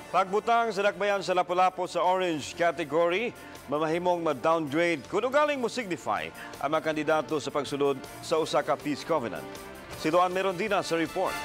Pagbutang sa dakbayan sa Lapu-Lapu sa orange category, mamahimong ma-downgrade kung ugaling mo signify ang mga kandidato sa pagsulod sa usa ka peace covenant. Si Luan Merondina sa report.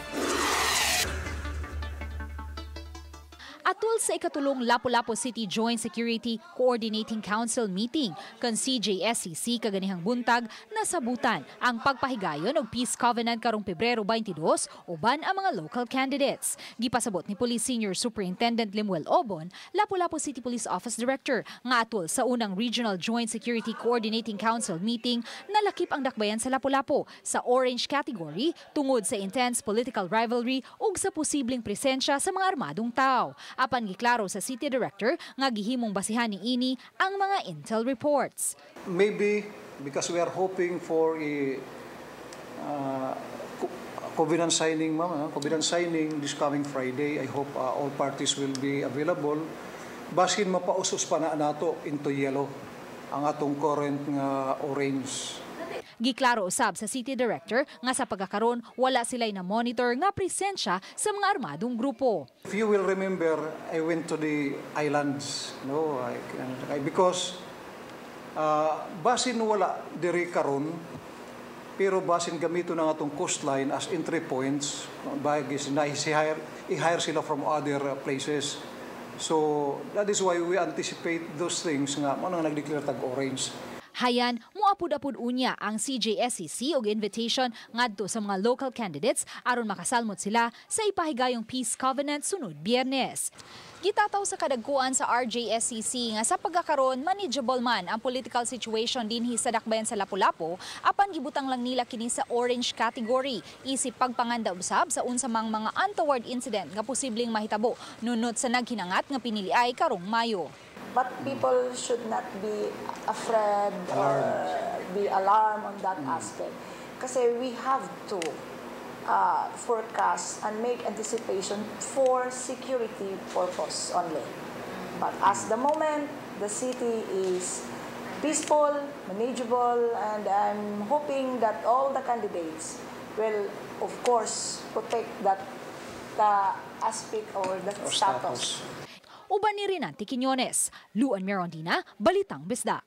Atul sa ikatulong Lapu-Lapu City Joint Security Coordinating Council meeting kan CJSCC kaganihang buntag, nasabutan ang pagpahigayon og Peace Covenant karong Pebrero 22 uban ang mga local candidates. Gipasabot ni Police Senior Superintendent Lemuel Obon, Lapu-Lapu City Police Office Director, nga atul sa unang Regional Joint Security Coordinating Council meeting, nalakip ang dakbayan sa Lapu-Lapu sa orange category tungod sa intense political rivalry ug sa posibleng presensya sa mga armadong tao. Apan giklaro sa City Director nga gihimong basihan ni ini ang mga intel reports. Maybe because we are hoping for a covenant signing, ma'am, covenant signing this coming Friday. I hope all parties will be available. Basin mapausos pa na nato into yellow ang atong current nga orange. Giklaro usab sa City Director nga sa pagkakaron wala sila'y na monitor nga presensya sa mga armadong grupo. If you will remember, I went to the islands, no, because basin wala diri karon, pero basin gamito na atong coastline as entry points, bagay na i-hire sila from other places. So that is why we anticipate those things nga mo nang nag-declare tag orange. Hayan, muapud-apud unya ang CJSCC og invitation ngadto sa mga local candidates aron makasalmot sila sa ipahigayong Peace Covenant sunod Biyernes. Gitataw sa kadagkuan sa RJSCC nga sa pagkakaron manageable man ang political situation dinhi sa dakbayan sa Lapu-Lapu, apan gibutang lang nila kini sa orange category isip pagpanganda usab sa unsa mang mga untoward incident nga posibleng mahitabo nunot sa naghinangat nga piniliay karong Mayo. But people should not be afraid or be alarmed on that aspect. Kasi we have to forecast and make anticipation for security purpose only. But as the moment, the city is peaceful, manageable, and I'm hoping that all the candidates will, of course, protect that the aspect or the or status. Status. Uban ni Rinanti Quiñones, Luan Merondina, Balitang Bisdak.